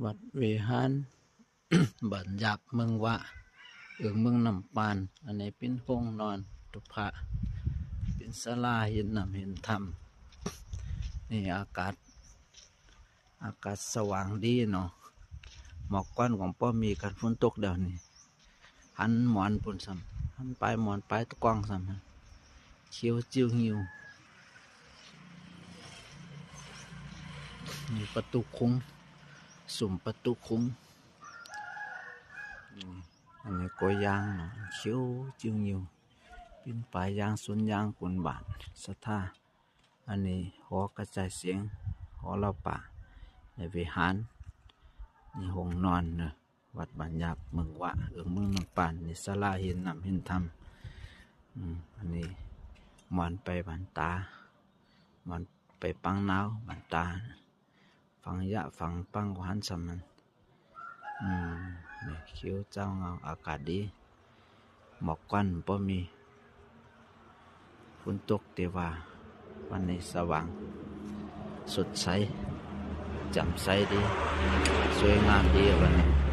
ວັດວິຫານ ບ້ານຢາກເມືອງວະ ເອີ່ງເມືອງນ້ຳປານ. ອັນນີ້ເປັນໂຮງນອນຕຸພະ ເປັນສາລາເຮັດນ້ຳເຮັດທຳ. ນີ້ອາກາດ ອາກາດສະຫວ່າງດີເນາະ ໝອກຄວັນກໍບໍ່ມີ. ຄັນຝົນຕົກແລ້ວນີ້ ຫັນໝອນພຸ້ນຊ້ຳ ຫັນປາຍໝອນປາຍຕະກອງຊ້ຳ ຂຽວຈິ້ວຫິ້ວ. ນີ້ປະຕູຂຸງ ຊຸມປະຕູຂຸງ. ອັນນີ້ກໍຢາງເນາະ ຂຽວຈິ້ວຫິ້ວ ເປັນປ່າຢາງ ສວນຢາງກຸນບ້ານສັດທາ. ອັນນີ້ຫໍກະຈາຍສຽງ ຫໍລາວປ່າ ໃນວິຫານ. ນີ້ໂຮງນອນເນາະ ວັດບ້ານຢາກເມືອງວະ ເອີ່ງເມືອງນ້ຳປານ. ນີ້ສາລາເຮັດນ້ຳເຮັດທຳ. ອືມ ອັນນີ້ມ່ວນໄປບ້ານຕາ ມ່ວນໄປປາງນາວບ້ານຕາ. ຝັ່ງຢະຝັ່ງປາງກໍຫັນຊ້ຳນັ້ນ. ອືມ ນີ້ຂຽວເຈົ້າເງົາ ອາກາດດີ ໝອກຄວັນບໍ່ມີ ຝົນຕົກ ແຕ່ວ່າວັນນີ້ສະຫວ່າງສົດໃສ ແຈ່ມໃສດີ ສວຍງາມດີວັນນີ້.